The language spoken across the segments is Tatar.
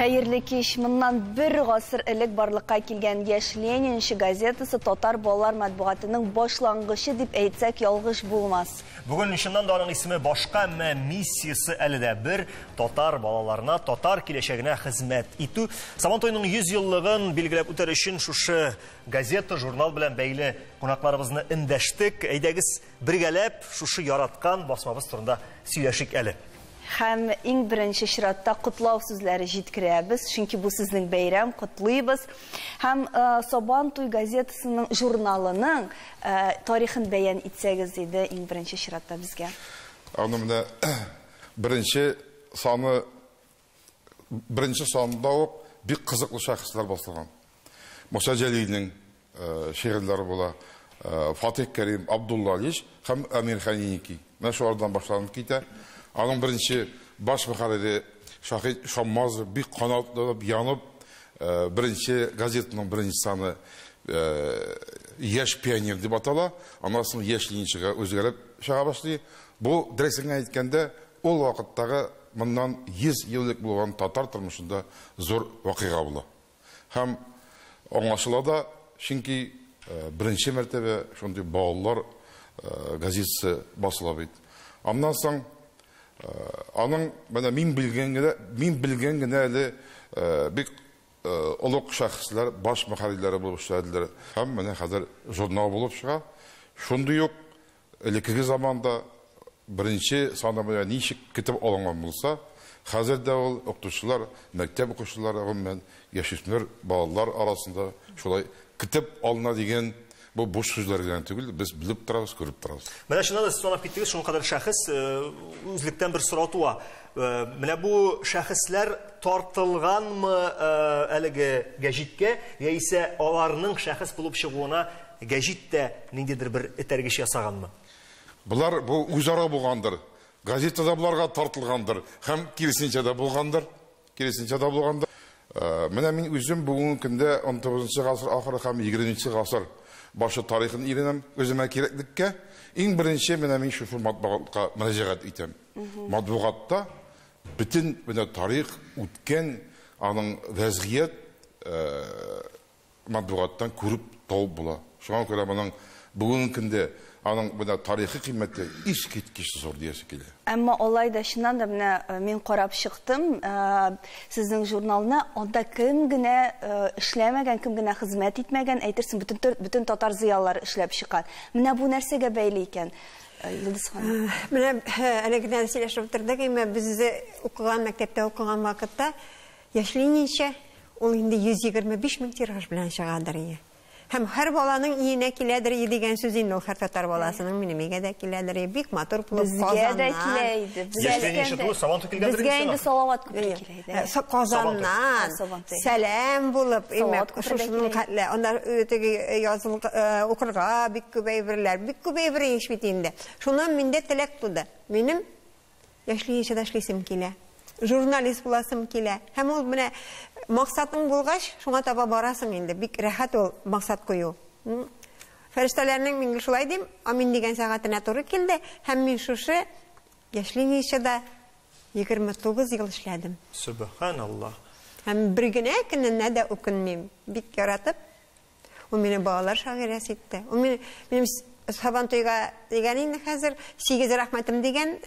Хәерле кич. Моннан бер гасыр элек барлыкка килгән Яшь ленинчы газетасы татар балалар матбугатының башлангычы дип әйтсәк ялгыш булмас. Бүген чыннан да аның исеме башка, әмма миссиясе әле дә бер: татар балаларына, татар киләчәгенә хезмәт итү. Сабантуйның 100 еллыгын билгеләп үтәр өчен шушы газета, журнал белән бәйле кунакларыбызны эндәштек. Әйдәгез, бергәләп шушы яраткан басмабыз турында сөйләшик әле. Һәм иң беренче чиратта котлау сүзләре җиткерәбез, чөнки бу сезнең бәйрәм, котлыйбыз. Һәм Сабантуй газетасының, журналының тарихын бәян итсәгез иде иң беренче чиратта безгә. Аны менә беренче саны, беренче санында ук бик кызыклы шәхесләр басылган. Муса Җәлилнең шигырьләре була, Фатих Кәрим, Абдулла Алиш һәм Әмирхан Еники. Менә шулардан башланып китә. Аның беренче баш мөхәррире Шаһит Шаммазов бик канатланып, янып, беренче газетаның беренче саны Яшь пионер дип атала. Аннан соң Яшь ленинчыга үзгәреп чыга башлый. Бу, дөресен генә әйткәндә, ул вакыттагы моннан 100 ел элек булган татар тормышында зур вакыйга була. Һәм аңлашыла да, чөнки беренче мәртәбә шундый балалар газетасы басыла бит. Аннан соң аның менә мин белгән генә, мин белгән генә әле бик олуг шәхесләр баш мөхәррирләре булып эшләделәр. Һәм менә хәзер журнал булып чыга. Шундый ук элеккеге заманда беренче саны менә ничек көтеп алынган булса, хәзер дә ул укытучылар, мәктәп укучылары, гомумән, яшүсмер балалар арасында шулай көтеп алына дигән бу буш сүзләр генә түгел, без белеп торабыз, күреп торабыз. Менә чыннан да сез санап киттегез, шуның кадәр шәхес, үзлектән бер сорау туа. Менә бу шәхесләр тартылганмы әлеге гәҗиткә, яисә аларның шәхес булып чыгуына гәҗит тә ниндидер бер этәргеч ясаганмы? Болар бу үзара булгандыр. Газета да буларга тартылгандыр һәм киресенчә дә булгандыр. Киресенчә дә булгандыр. Менә мин үзем бүгенге көндә 19 гасыр ахыры һәм 20 гасыр башы тарихын өйрәнәм үземә кирәклеккә. Иң беренче менә мин шушы матбугатка мөрәҗәгать итәм. Матбугатта бөтен менә тарих үткән, аның вәзгыять матбугаттан күреп табып була. Шуңа күрә моның бүгенге көндә аның менә тарихи кыйммәте искиткеч зур диясе килә. Әмма алай да чыннан да менә мин карап чыктым, сезнең журналны, анда кем генә эшләмәгән, кем генә хезмәт итмәгән, әйтерсең, бөтен татар зыялылары эшләп чыккан. Менә бу нәрсәгә бәйле икән, Йолдыз ханым? Менә әле генә сөйләшеп утырдык, әмма без укыган мәктәптә укыган вакытта Яшь ленинчы ул инде 125 мең тираж белән чыгадыр ие. Һәм һәр баланың иенә киләдер ие дигән сүз инде ул һәр татар баласының минем өйгә дә киләдер ие. Бик матур булып Безгә дә килә иде. Яшь ленинчы түгел, Сабантуй килгәндер Безгә инде Салават күпере килә иде. Казаннан сәлам булып, имәк, шушының хәтле. Анда теге языл укырга бик күп әйберләр, бик күп әйбер еш бит инде. Шуннан миндә теләк туды. Минем Яшь ленинчыда эшлисем килә. Журналист буласым килә. Һәм ул менә максатың булгач, шуңа таба барасың инде. Бик рәхәт ул максат кую. Фәрештәләрнең мин шулай дим, амин дигән сәгатенә туры килде. Һәм мин шушы Яшь ленинчыда 29 ел эшләдем. Сөбханаллаһ. Һәм бер генә көненә дә үкенмим. Бик яратып. Ул мине балалар шагыйрәсе итте. Ул мине, минем Сабантуйга дигән инде хәзер 8 рәхмәтем дигән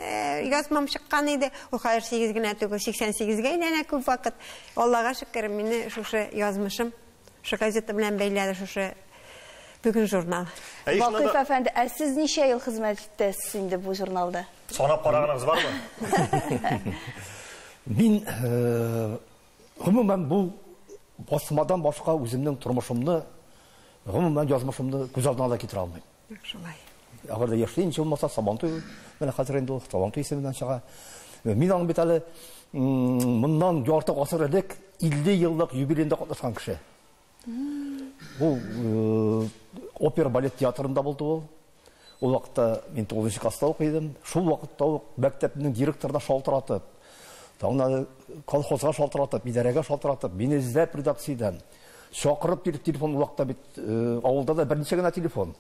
язмам чыккан иде. Ул хәзер 8 генә түгел, 88-гә әйләнә күп вакыт. Аллага шөкер, мине шушы язмышым, шушы газета белән бәйләде, шушы бүген журнал. Вакыйф әфәнде, ә сез ничә ел хезмәт иттесез инде бу журналда? Санап караганыгыз бармы? Мин гомумән бу басмадан башка үземнең тормышымны, гомумән язмышымны күз алдына да китерә алмыйм. Шулай. Әгәр дә яшь ленинчы булмаса, Сабантуй, менә хәзер инде ул Сабантуй исеменнән чыга. Мин аның бит әле моннан ярты гасыр элек 50 еллык юбилеенда катнашкан кеше. Ул опера балет театрында булды ул. Ул вакытта мин 9 класста укый идем. Шул вакытта ук мәктәпнең директорына шалтыратып, таңна колхозга шалтыратып, идарәгә шалтыратып, мине эзләп редакциядән чакырып килеп, телефон ул вакытта бит авылда да берничә генә телефон.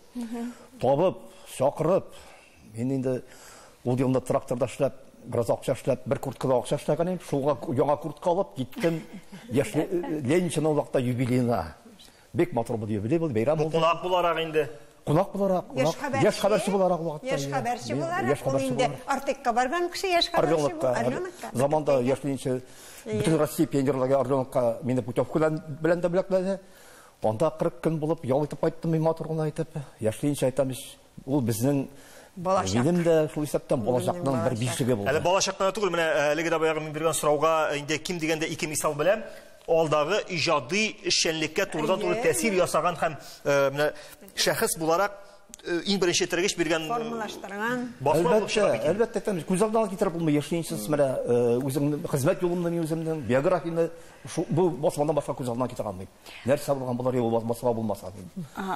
Табып, чакырып, мин инде ул елда тракторда эшләп, Бераз акча эшләп, бер курткада акча эшләгән идем. Шуңа яңа куртка алып киттем. Ленинчының вакытта юбилеена. Бик матур булды юбилей булды, бәйрәм булды. Кунак буларак инде. Кунак буларак, яшь хәбәрче буларак вакытта. Яшь хәбәрче буларак, ул инде Артекка барган кеше, яшь хәбәрче бу, Орленокка. Заманда яшь ленинчы бөтен Россия пионерлары Орленокка мине путевка белән дә бүләкләде. Анда 40 көн булып ял итеп кайттым мин матур гына итеп. Яшь ленинчы әйтәм, ул безнең минем дә шул исәптән балачакның бер бишлеге булды. Әле балачакта түгел, менә әлеге дә баягы мин биргән сорауга инде ким дигәндә ике мисал белән алдагы иҗади эшчәнлеккә турыдан-туры тәэсир ясаган һәм менә шәхес буларак иң беренче этәргеч биргән формалаштырган. Әлбәттә, әлбәттә, күз алдына китереп булмый яшьлегенсез менә үземнең хезмәт юлымны, мин үземнең биографияне бу басмадан башка күз алдына китерә алмыйм. Нәрсә булган булыр, ул басма булмаса.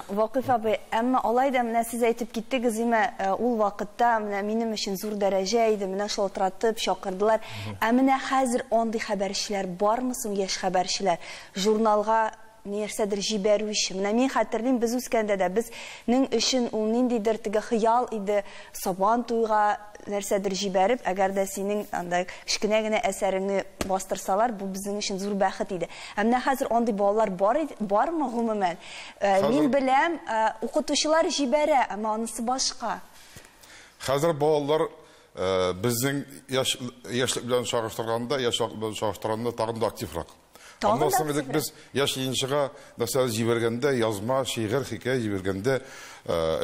Вакыйф абый, әмма алай да менә сез әйтеп киттегез, име, ул вакытта менә минем өчен зур дәрәҗә иде, менә шалтыратып чакырдылар. Ә менә хәзер андый хәбәрчеләр бармы соң, яшь хәбәрчеләр? Журналга нәрсәдер җибәрүче. Менә мин хәтерлим, без үскәндә дә безнең өчен ул ниндидер теге хыял иде, Сабан туйга нәрсәдер җибәреп, әгәр дә синең анда кечкенә генә әсәреңне бастырсалар, бу безнең өчен зур бәхет иде. Ә менә хәзер андый балалар бар бармы гомумән? Мин беләм, укытучылар җибәрә, әмма анысы башка. Хәзер балалар безнең яшьлек белән чагыштырганда, яшь белән чагыштырганда тагын да активрак. Аннан соң элек без яшь ленинчыга нәрсә җибәргәндә, язма, шигырь, хикәя җибәргәндә,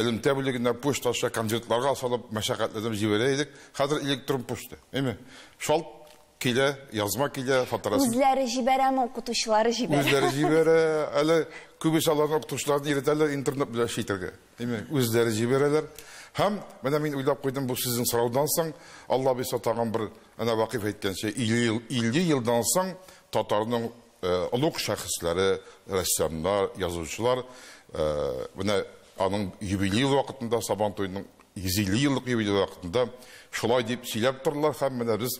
элемтә бүлегенә почта аша конвертларга салып, мәшәкатьләнеп җибәрә идек. Хәзер электрон почта, әйме? Шалт килә, язма килә, фоторәсем. Үзләре җибәрәме, укытучылары җибәрә? Үзләре җибәрә. Әле күбесе аларны укытучыларны өйрәтәләр интернет белән эш итәргә. Әйме? Үзләре җибәрәләр. Һәм менә мин уйлап куйдым бу сезнең сораудан соң, Алла бирсә тагын бер әнә Вакыйф әйткәнчә, 50 елдан соң татарның олуг шәхесләре, рәссамнар, язучылар, менә аның юбилей вакытында, Сабан туеның 150 еллык юбилей вакытында шулай дип сөйләп тордылар һәм менә без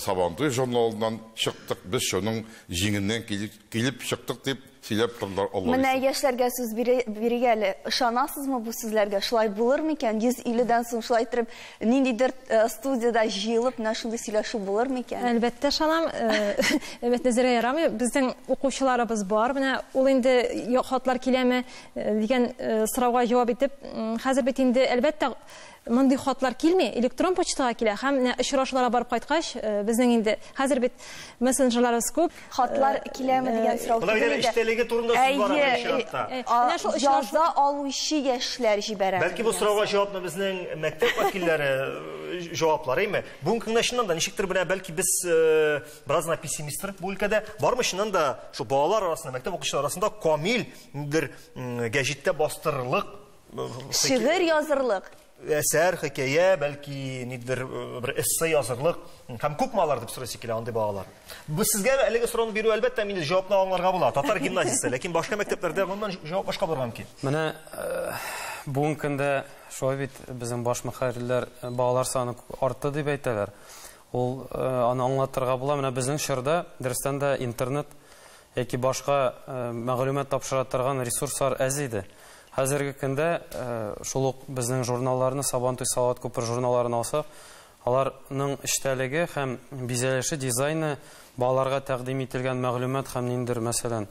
Сабан туй журналыннан чыктык, без шуның җиңеннән килеп чыктык дип сөйләп тордылар. Менә яшьләргә сүз бирик әле. Ышанасызмы бу сүзләргә? Шулай булыр микән? 150дән соң шулай итеп ниндидер студияда җыелып менә шундый сөйләшү булыр микән? Әлбәттә ышанам. Әлбәттә зря ярамый. Безнең укучыларыбыз бар. Менә ул инде хатлар киләме дигән сорауга җавап итеп, хәзер бит инде әлбәттә мондый хатлар килми, электрон почтага килә һәм менә очрашуларга барып кайткач, безнең инде хәзер бит мессенджерларыбыз күп. Хатлар киләме дигән сорау түгел. Эчтәлеге турында сүз бара беренче чиратта. Менә шул яза алучы яшьләр җибәрә. Бәлки бу сорауга җавапны безнең мәктәп вәкилләре җаваплар, әйме? Бүгенге көндә чыннан да ничектер менә бәлки без бераз гына пессимистрак бу өлкәдә. Бармы чыннан да шул балалар арасында, мәктәп укучылары арасында камил бер гәҗиттә бастырырлык шигырь язырлык әсәр, хикәя, бәлки нидер бер эссе язырлык һәм күпме алар дип сорыйсы килә андый балалар. Бу сезгә әлеге сорауны бирү әлбәттә инде җавапны аңларга була. Татар гимназиясе, ләкин башка мәктәпләрдә гомумән җавап башка булырга мөмкин. Менә бүгенге көндә шулай бит безнең баш мөхәррирләр балалар саны артты дип әйтәләр. Ул аны аңлатырга була. Менә безнең чорда дөрестән дә интернет яки башка мәгълүмат тапшыра торган ресурслар әз иде. Хәзерге көндә шул ук безнең журналларны, Сабантуй, Салават күпер журналларын алсак, аларның эчтәлеге һәм бизәлеше, дизайны, балаларга тәкъдим ителгән мәгълүмат һәм ниндидер, мәсәлән,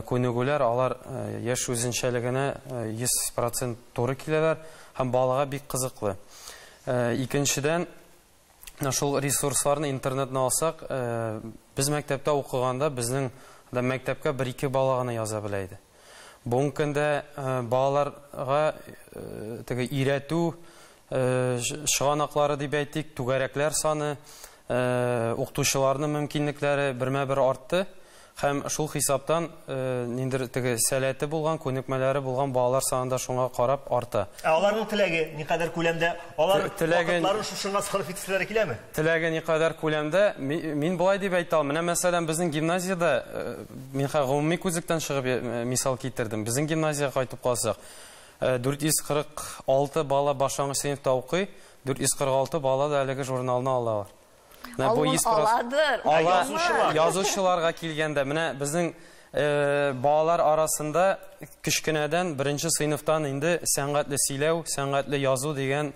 күнегүләр, алар яшь үзенчәлегенә 100% туры киләләр һәм балага бик кызыклы. Икенчедән, шул ресурсларны, интернетны алсак, без мәктәптә укыганда безнең мәктәпкә бер-ике бала гына яза белә иде. Бүгенге көндә балаларга теге өйрәтү чыганаклары дип әйтик, түгәрәкләр саны, укытучыларның мөмкинлекләре бермә-бер артты һәм шул хисаптан ниндидер теге сәләте булган, күнекмәләре булган балалар саны да шуңа карап арта. Ә аларның теләге никадәр күләмдә? Алар вакытларын шушыңа сарыф итәселәре киләме? Теләге никадәр күләмдә? Мин болай дип әйтә алмыйм. Менә мәсәлән, безнең гимназиядә, мин хәзер гомуми күзлектән чыгып мисал китердем. Безнең гимназиягә кайтып калсак, 446 бала башлангыч сыйныфта укый, 446 бала да әлеге журналны алалар. Аладыр. Язучыларга килгәндә, менә безнең балалар арасында кечкенәдән беренче сыйныфтан инде сәнгатьле сөйләү, сәнгатьле язу дигән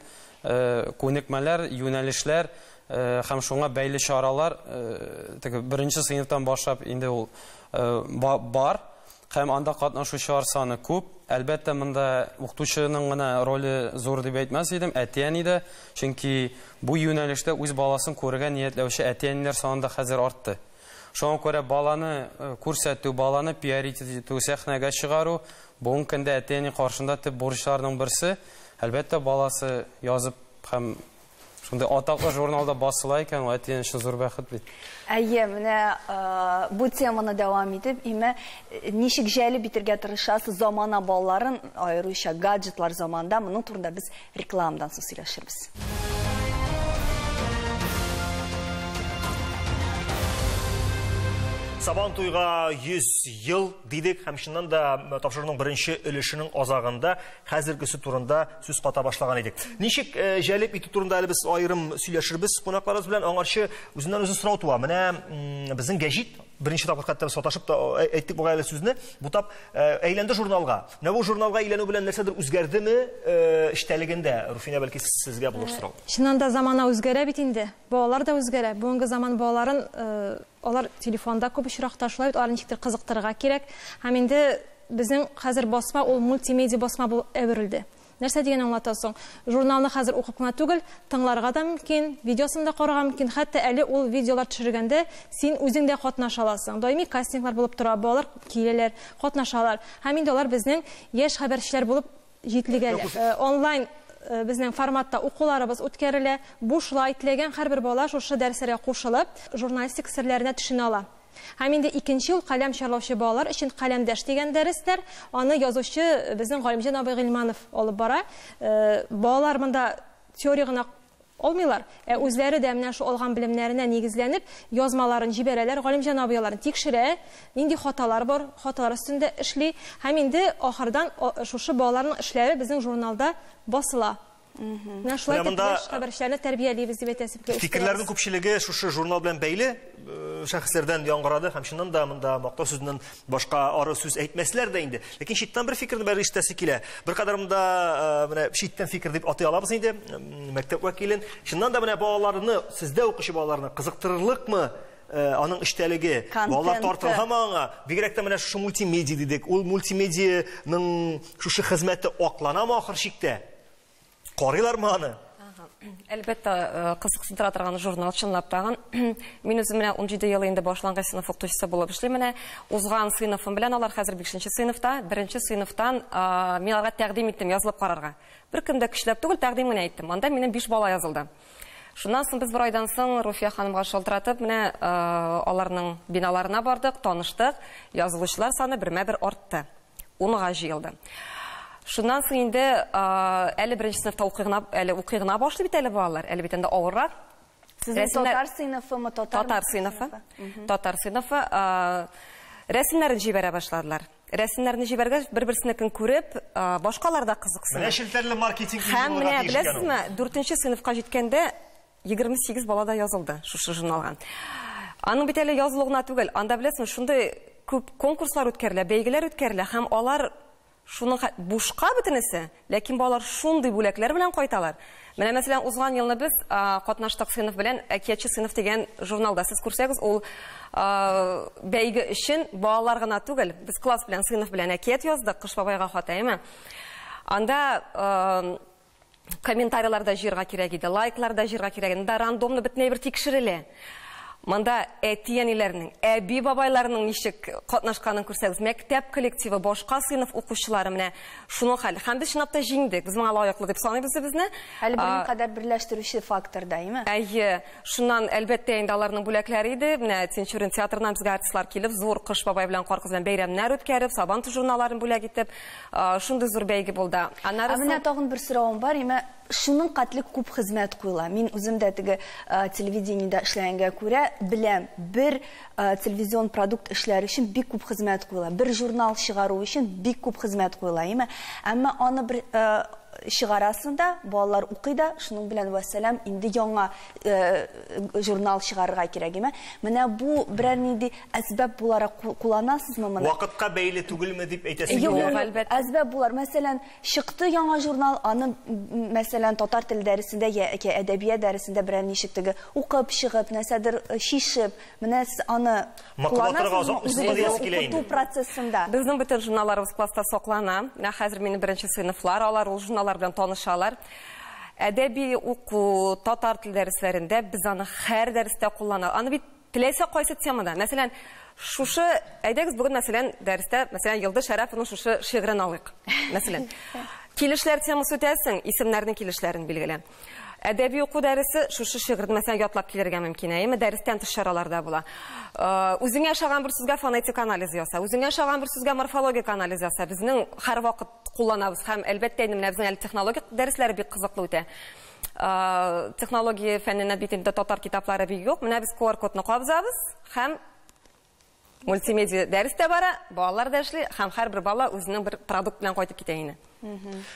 күнекмәләр, юнәлешләр һәм шуңа бәйле чаралар теге беренче сыйныфтан башлап инде ул бар. Һәм анда катнашучылар саны күп. Әлбәттә, монда укытучының гына роле зур дип әйтмәс идем, әти-әни дә, чөнки бу юнәлештә үз баласын күрергә ниятләүче әти-әниләр саны да хәзер артты. Шуңа күрә баланы күрсәтү, баланы пиарить итү, сәхнәгә чыгару бүгенге көндә әти-әни каршында төп бурычларның берсе. Әлбәттә, баласы язып һәм шундый атаклы журналда басыла икән, ул әти-әни өчен зур бәхет бит. Әйе, менә бу теманы дәвам итеп, име ничек җәлеп итәргә тырышасыз замана балаларын, аеруча гаджетлар заманында, моның турында без рекламадан соң сөйләшербез. Сабан туйга 100 ел дидек һәм чыннан да тапшыруның беренче өлешенең азагында хәзергесе турында сүз ката башлаган идек. Ничек җәлеп итү турында әле без аерым сөйләшербез кунакларыбыз белән. Аңарчы үзеннән үзе сорау туа. Менә безнең гәҗит беренче тапкыр хәтта саташып та әйттек бугай әле сүзне. Бу тап әйләнде журналга. Менә бу журналга әйләнү белән нәрсәдер үзгәрдеме эчтәлегендә? Руфинә, бәлки сезгә булыр сорау. Чыннан да замана үзгәрә бит инде. Балалар да үзгәрә. Бүгенге заман балаларын алар телефонда күп очракта шулай бит, аларны ничектер кызыктырырга кирәк. Һәм инде безнең хәзер басма ул мультимедиа басма булып әверелде. Нәрсә дигән аңлата соң? Журналны хәзер укып кына түгел, тыңларга да мөмкин, видеосын да карарга мөмкин. Хәтта әле ул видеолар төшергәндә син үзең дә катнаша аласың. Даими кастинглар булып тора, балалар киләләр, катнашалар. Һәм инде алар безнең яшь хәбәрчеләр булып җитлегәләр. Онлайн безнең форматта укуларыбыз үткәрелә. Бушлай теләгән һәрбер бала шушы дәресләргә кушылып, журналистик серләренә төшенә ала. Һәм инде икенче ел каләм чарлаучы балалар өчен каләмдәш дигән дәресләр, аны язучы безнең Галимҗан абый Гыйльманов алып бара. Балалар монда теория гына алмыйлар, ә үзләре дә менә шу алган белемнәренә нигезләнеп, язмаларын җибәрәләр, Галимҗан абый аларын тикшерә, нинди хаталар бар, хаталар өстендә эшли. Һәм инде ахырдан шушы балаларның эшләре безнең журналда басыла. Менә шулай итеп яшь хәбәрчеләрне тәрбиялибез дип әйтәсем килә. Фикерләрнең күпчелеге шушы журнал белән бәйле шәхесләрдән яңгырады һәм чыннан да монда мактау сүзеннән башка ары сүз әйтмәсләр дә инде. Ләкин читтән бер фикерне бәр ишетәсе килә. Беркадәр монда менә читтән фикер дип атый алабыз инде мәктәп вәкилен. Чыннан да менә балаларны, сездә укучы балаларны кызыктырырлыкмы аның эчтәлеге? Балалар тартылган аңа. Бигрәк тә менә шушы мультимедиа дидек. Ул мультимедианың шушы хезмәте акланамы ахыр чиктә? Карыйлармы аны? Әлбәттә, кызыксындыра торган журнал чынлап тагын. Мин үзем менә 17 ел инде башлангыч сыйныф укытучысы булып эшлим. Менә узган сыйныфым белән алар хәзер 5нче сыйныфта, 1нче сыйныфтан мин аларга тәкъдим иттем язылып карарга. Беркем дә көчләп түгел, тәкъдим генә иттем. Анда минем 5 бала язылды. Шуннан соң без бер айдан соң Руфия ханымга шалтыратып, менә аларның биналарына бардык, таныштык. Язылучылар саны бермә-бер артты. 10-га җыелды. Шуннан соң инде әле беренче сыйныфта укый гына, әле укый гына башлый бит әле балалар, әле бит инде авыррак. Сезнең татар сыйныфымы, татар Татар сыйныфы. Татар сыйныфы, рәсемнәрен җибәрә башладылар. Рәсемнәрне җибәргәч, бер-берсенекен күреп, башкалар да кызыксына. Менә челтәрле маркетинг Һәм булырга менә тиеш икән ул. беләсезме, 4нче сыйныфка җиткәндә 28 бала да язылды шушы журналга. Аның бит әле язылу гына түгел, анда беләсезме, шундый күп конкурслар үткәрелә, бәйгеләр үткәрелә һәм алар шуның бушка бөтенесе, ләкин балалар шундый бүләкләр белән кайталар. Менә мәсәлән, узган елны без катнаштык сыйныф белән Әкиятче сыйныф дигән журналда. Сез күрсәгез, ул бәйге өчен балалар гына түгел, без класс белән, сыйныф белән әкият яздык, Кыш бабайга хат, әйеме? Анда комментарийлар да җыярга кирәк иде, лайклар да җыярга кирәк иде. Монда рандомны бөтенләй бер тикшерелә. Монда әти-әниләрнең, әби-бабайларның ничек катнашканын күрсәгез, мәктәп коллективы, башка сыйныф укучылары менә шуның хәл. Һәм без чынлап та җиңдек. Без моңа лаеклы дип саныйбыз үзебезне. Әле берникадәр берләштерүче фактор да, әйеме? Әйе. Шуннан әлбәттә инде аларның бүләкләре иде. Менә Тинчурин театрыннан безгә артистлар килеп, зур Кыш бабай белән Кар кызы белән бәйрәмнәр үткәреп, Сабан туй журналларын бүләк итеп, шундый зур бәйге булды. Аннары Ә менә соң тагын бер соравым бар, әйеме? Шуның катлы күп хезмәт куела. Мин үзем дә теге телевидениедә эшләгәнгә күрә беләм, бер телевизион продукт эшләр өчен бик күп хезмәт куела. Бер журнал чыгару өчен бик күп хезмәт куела, әйеме? Әмма аны бер чыгарасың да, балалар укый да, шуның белән вәссәлам, инде яңа журнал чыгарырга кирәк име. Менә бу берәр нинди әсбап буларак кулланасызмы моны? Вакытка бәйле түгелме дип әйтәсең килә? Юк, әлбәттә. Әсбап булар. Мәсәлән, чыкты яңа журнал, аны мәсәлән татар теле дәресендә яки әдәбият дәресендә берәр ничек теге укып чыгып, нәрсәдер шишеп, менә сез аны кулланасызмы үзегезнең укыту процессында? Безнең бөтен журналларыбыз класста саклана. Менә хәзер минем беренче сыйныфлар, алар ул журналлар белән танышалар. Әдәби уку, татар тел дәресләрендә без аны һәр дәрестә кулланабыз. Аны бит теләсә кайсы темада. Мәсәлән, шушы, әйдәгез бүген мәсәлән дәрестә, мәсәлән, Йолдыз Шәрәфованың шушы шигырен алыйк. Мәсәлән, килешләр темасы үтәсең, исемнәрнең килешләрен билгелә. Әдәби уку дәресе шушы шигырьне мәсәлән ятлап килергә мөмкин, әйеме? Дәрестән тыш чараларда була. Үзеңә ошаган бер сүзгә фонетик анализ яса, үзеңә ошаган бер сүзгә морфологик анализ яса. Безнең һәрвакыт кулланабыз һәм әлбәттә инде менә безнең әле технологик дәресләре бик кызыклы үтә. Технология фәненә бит инде татар китаплары бик юк. Менә без QR-кодны кабызабыз һәм мультимедиа дәрес тә бара, балалар да эшли һәм һәрбер бала үзенең бер продукт белән кайтып китә инде.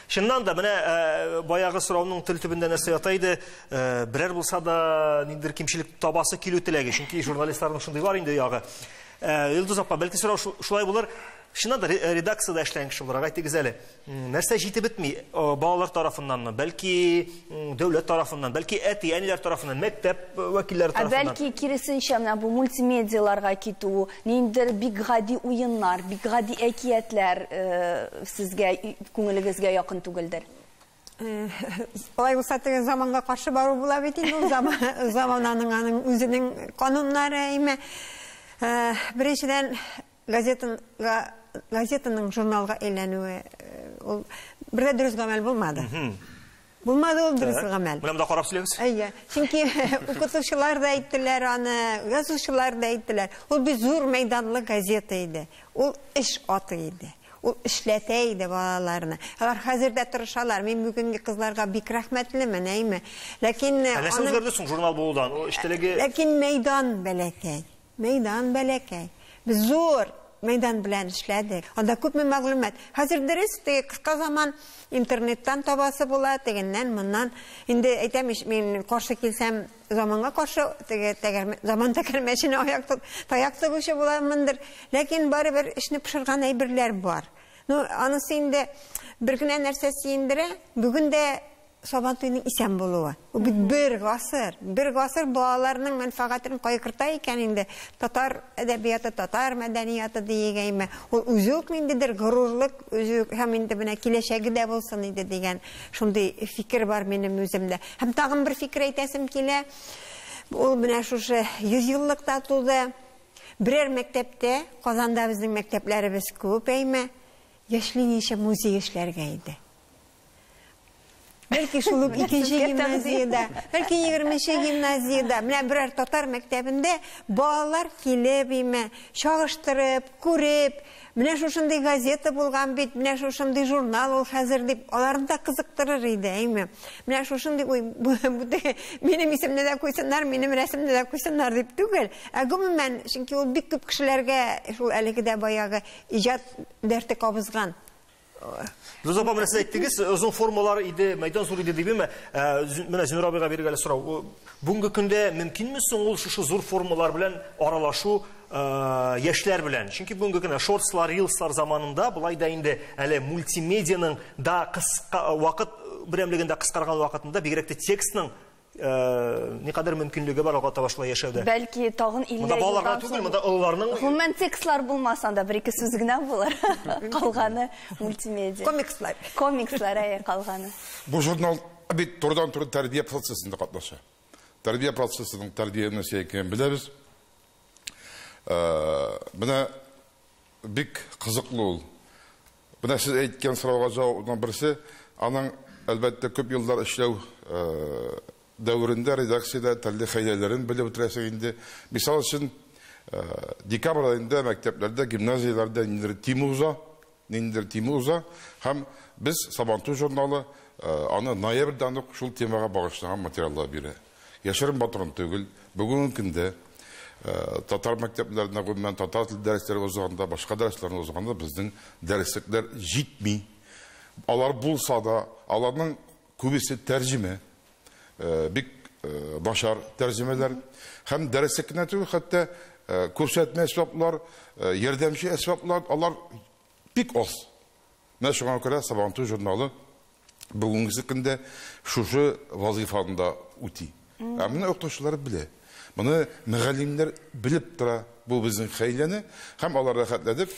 Чыннан да, менә баягы сорауның тел төбендә нәрсә ята иде, берәр булса да ниндидер кимчелек табасы килү теләге, чөнки журналистларның шундый бар инде ягы. Йолдыз апа, бәлки сорау шулай булыр. Чыннан да редакциядә эшләгән кеше буларак әйтегез әле, нәрсә җитеп бетми балалар тарафыннанмы, бәлки дәүләт тарафыннан, бәлки әти-әниләр тарафыннан, мәктәп вәкилләре тарафыннан? Бәлки киресенчә, менә бу мультимедиаларга китү, ниндидер бик гади уеннар, бик гади әкиятләр сезгә, күңелегезгә якын түгелдер? Алай булса, теге заманга каршы бару була бит инде, ул замананың аның үзенең кануннары, әйме. Беренчедән, газетаның журналга әйләнүе, ул бер дә дөрес гамәл булмады. Булмады ул дөрес гамәл. Менә монда карап сөйләгез. Әйе, чөнки укытучылар да әйттеләр аны, язучылар да әйттеләр. Ул бит зур мәйданлы газета иде. Ул эш аты иде. Ул эшләтә иде балаларны. Алар хәзер дә тырышалар. Мин бүгенге кызларга бик рәхмәтлемен, әйме. Ләкин Нәрсә үзгәрде соң журнал булудан? Ул эчтәлеге Ләкин мәйдан бәләкәй. Мәйдан бәләкәй. Без зур мәйдан белән эшләдек. Анда күпме мәгълүмат. Хәзер дөрес, теге кыска заман интернеттан табасы була, тегеннән, моннан. Инде әйтәм ич, мин каршы килсәм, заманга каршы, теге тәгәрмә, заман тәгәрмәченә аяк таяк тыгучы буламындыр. Ләкин барыбер эшне пошырган әйберләр бар. Ну, анысы инде бер генә нәрсә сөендерә. Бүген дә Сабантуйның исән булуы. Ул бит бер гасыр, бер гасыр балаларның мәнфәгатен кайгырта икән инде. Татар әдәбияты, татар мәдәнияты дигәйме. Ул үзе үк ниндидер горурлык, үзе үк һәм инде менә киләчәге дә булсын иде дигән шундый фикер бар минем үземдә. Һәм тагын бер фикер әйтәсем килә. Ул менә шушы 100 еллыкта туды. Берәр мәктәптә, Казанда безнең мәктәпләребез күп, әйме, яшьлегенчә музей эшләргә иде. Бәлки шул ук икенче гимназиядә, бәлки 20-нче гимназиядә, менә берәр татар мәктәбендә балалар килеп, име, чагыштырып, күреп, менә шушындый газета булган бит, менә шушындый журнал ул хәзер дип, аларны да кызыктырыр иде, әйме. Менә шушындый уй, бу теге минем исемне дә куйсыннар, минем рәсемне дә куйсыннар дип түгел, ә гомумән, чөнки ул бик күп кешеләргә шул әлеге дә баягы иҗат дәрте кабызган. Йолдыз апа, менә сез әйттегез, озын формалар иде, мәйдан зур иде дибеме? Менә Зиннур абыйга бирергә әле сорау. Бүгенге көндә мөмкинме соң ул шушы зур формалар белән аралашу яшьләр белән? Чөнки бүгенге көндә шортслар, рилслар заманында болай да инде әле мультимедианың да кыска вакыт берәмлегендә кыскарган вакытында бигрәк тә текстның никадәр мөмкинлеге бар алга таба шулай яшәүдә. Бәлки тагын илле Монда балаларга елдан түгел, соң монда олыларның Гомумән текстлар булмаса да бер-ике сүз генә булыр. Калганы мультимедиа. Комикслар. Комикслар, әйе, калганы. Бу журнал бит турыдан-туры тәрбия процессында катнаша. Тәрбия процессының тәрбия нәрсә икәнен беләбез. Менә бик кызыклы ул. Менә сез әйткән сорауга җавапның берсе, аның әлбәттә күп еллар эшләү дәверендә редакциядә төрле хәйләләрен белеп үтерәсең инде. Мисал өчен, декабрь айында мәктәпләрдә, гимназияләрдә ниндидер тема уза, ниндидер тема уза һәм без Сабантуй журналы аны ноябрьдән үк шул темага багышланган материаллар бирә. Яшерен батырын түгел, бүгенге көндә татар мәктәпләрендә, гомумән татар теле дәресләре узганда, башка дәресләрне узганда безнең дәреслекләр җитми. Алар булса да, аларның күбесе тәрҗемә, бик начар тәрҗемәләр. Һәм дәреслек кенә түгел, хәтта күрсәтмә әсбаплар, ярдәмче әсбаплар, алар бик аз. Менә шуңа күрә Сабантуй журналы бүгенге көндә шушы вазифаны да үти. Ә моны укытучылар белә. Моны мөгаллимнәр белеп тора, бу безнең хәйләне, һәм алар рәхәтләнеп,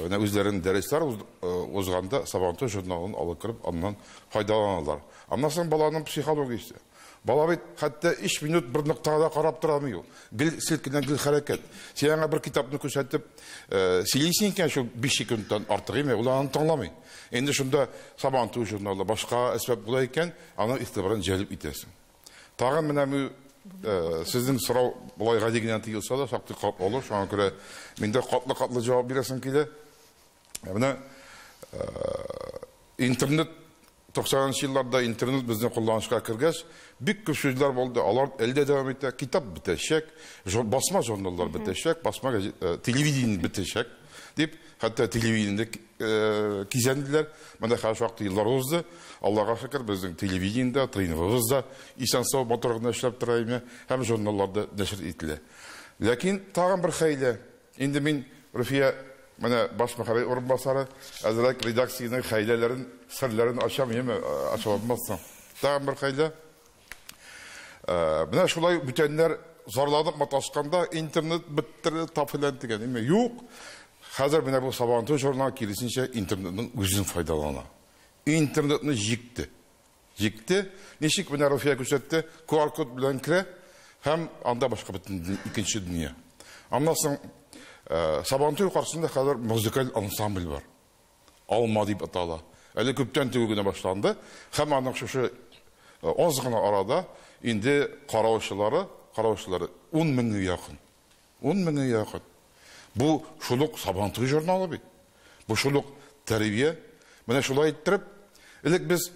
менә үзләренең дәресләр узганда Сабантуй журналын алып кереп, аннан файдаланалар. Аннан соң баланың психологиясе. Бала бит хәтта 3 минут бер ноктага да карап тора алмый ул. Гел селкенә, гел хәрәкәт. Син аңа бер китапны күрсәтеп, сөйлисең икән, шул 5 секундтан артык име, ул аны тыңламый. Инде шунда Сабантуй журналы башка әсбап була икән, аның игътибарын җәлеп итәсең. Тагын менә бу сезнең сорау болай гади генә тоелса да, шактый катлаулы, шуңа күрә мин дә катлы-катлы җавап бирәсем килә. Менә интернет 90-нчы елларда интернет безне кулланышка кергәч, бик күп сүзләр булды. Алар әлдә дәвам итә. Китап бетәчәк, басма журналлар бетәчәк, басма газет, телевидение бетәчәк дип, хәтта телевидениедә кизәнделәр. Менә хәзер шактый еллар узды. Аллага шөкер, безнең телевидениедә, ТНВ-быз да исән-сау матур гына эшләп тора иде һәм журналларда нәшер ителә. Ләкин тагын бер хәйлә. Инде мин Руфия менә баш мөхәррир урынбасары, әзрәк редакциянең хәйләләрен, серләрен ачам, яме, ача алмассың. Тагын бер хәйлә. Менә шулай бүтәннәр зарланып маташканда интернет беттерде, тафилән дигән, әмма юк. Хәзер менә бу Сабантуй журналы киресенчә интернетның үзен файдалана. Интернетны җикте. Җикте. Ничек менә Руфия күрсәтте, QR код белән керә һәм анда башка бөтен икенче дөнья. Аннан соң Сабантуй каршысында хәзер музыкаль ансамбль бар. Алма дип атала. Әле күптән түгел генә башланды. Һәм аның шушы аз гына арада инде караучылары 10 меңгә якын. 10 меңгә якын. Бу шул ук Сабантуй журналы бит. Бу шул ук тәрбия. Менә шулай иттереп, элек без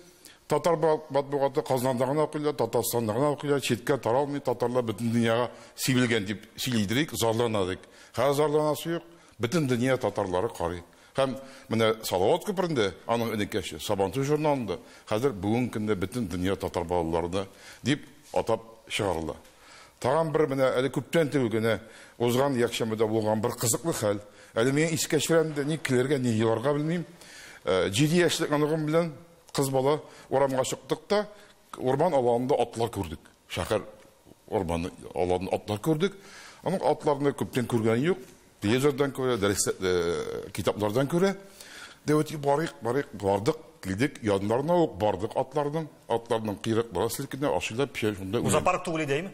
татар матбугаты Казанда гына укыйлар, Татарстанда гына укыйлар, читкә таралмый, татарлар бөтен дөньяга сибелгән дип сөйлидек, зарланадык. Хәзер зарланасы юк, бөтен дөнья татарлары карый. Һәм менә Салават күперендә, аның энекәше Сабантуй журналында хәзер бүгенге көндә бөтен дөнья татар балаларына дип атап чыгарыла. Тагын бер менә әле күптән түгел генә узган якшәмбедә булган бер кызыклы хәл. Әле мин искә төшерәм дә, ни килергә, ни еларга белмим. 7 яшьлек оныгым белән кыз бала урамга чыктык та, урман аланында атлар күрдек. Шәһәр урманы аланында атлар күрдек. Аның атларны күптән күргән юк. Телевизордан күрә, китаплардан күрә. Дәү барыйк, барыйк, бардык, килдек, яннарына ук бардык атларның. Атларның кыйрыклары селкенә, ашыйлар, пешә шунда үлә. Зоопарк түгел иде, әйме?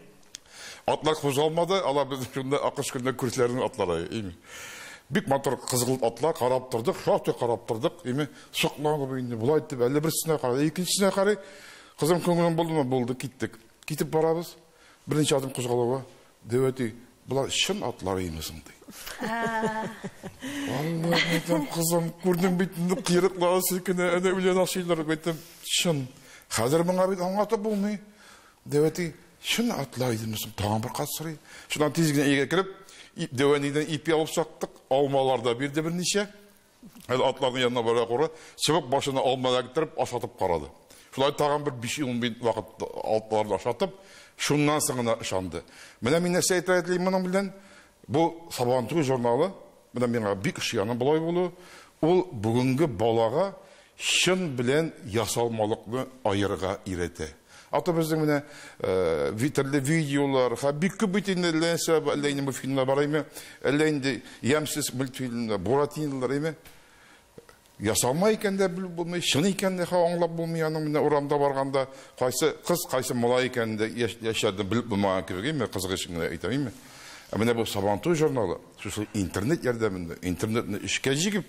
Атлар кузгалмады, алар безнең шунда акыш көндә күршеләрнең атлары, әйме? Бик матур кызгылт атлар карап тордык, шактый карап тордык, әйме? Сокланып инде, болай итеп, әллә берсенә карый, икенчесенә карый. Кызым күңелем булдымы? Булды, киттек. Китеп барабыз. Беренче адым кузгалуга, дәү әти, болар чын атлар име соң, ди. Алла, әйтәм, кызым, күрдең бит инде кыйрыклары селкенә, әнә үлән ашыйлар, әйтәм, чын. Хәзер моңа бит аңлатып булмый. Дәү әти, чын атлар идеме соң? Тагын бер кат сорый. Шуннан тиз генә өйгә кереп, дәү әнидән ипи алып чыктык, алмалар да бирде берничә. Әле атларның янына бара кура, чыбык башына алма эләктереп, ашатып карады. Шулай тагын бер биш-ун минут вакыт атларны ашатып, шуннан соң гына ышанды. Менә мин нәрсә әйтергә телим моның белән? Бу Сабантуй журналы, менә миңа бик ошый болай булу, ул бүгенге балага чын белән ясалмалыкны аерырга өйрәтә. Аты безнең менә төрле видеолар, ха бик күп бит инде, әллә нәрсә, әллә инде бу фильмнар бар име, әллә инде ямьсез мультфильмнар, Буратинолар име. Ясалма икән дә белеп булмый, чын икән дә аңлап булмый, аның менә урамда барганда кайсы кыз, кайсы малай икәнен дә яшьләрдән белеп булмаган кебек, име, кызык өчен генә әйтәм, име. Ә менә бу Сабантуй журналы, шушы интернет ярдәмендә, интернетны эшкә җигеп,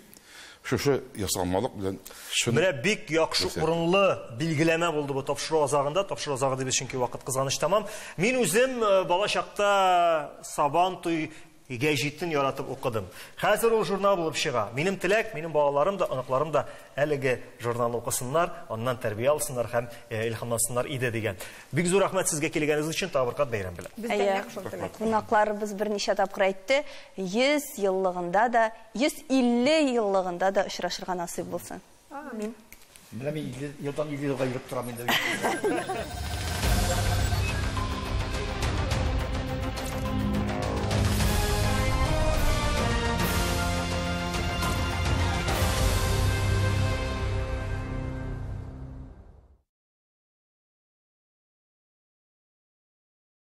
шушы ясалмалык белән чын Менә бик яхшы күрсәтә. урынлы билгеләмә булды бу тапшыру азагында. Тапшыру азагы дип чөнки вакыт кызганыч тамам. Мин үзем бала чакта Сабантуй гәҗитен яратып укыдым. Хәзер ул журнал булып чыга. Минем теләк, минем балаларым да, оныкларым да әлеге журналны укысыннар, аннан тәрбия алсыннар һәм илһамлансыннар иде дигән. Бик зур рәхмәт сезгә килгәнегез өчен, тагы бер кат бәйрәм белән. Бездән Әйе, яхшы теләк. Кунакларыбыз берничә тапкыр әйтте, 100 еллыгында да, 150 еллыгында да очрашырга насыйп булсын. Амин. Менә мин 50 елдан 50 елга йөреп торам инде.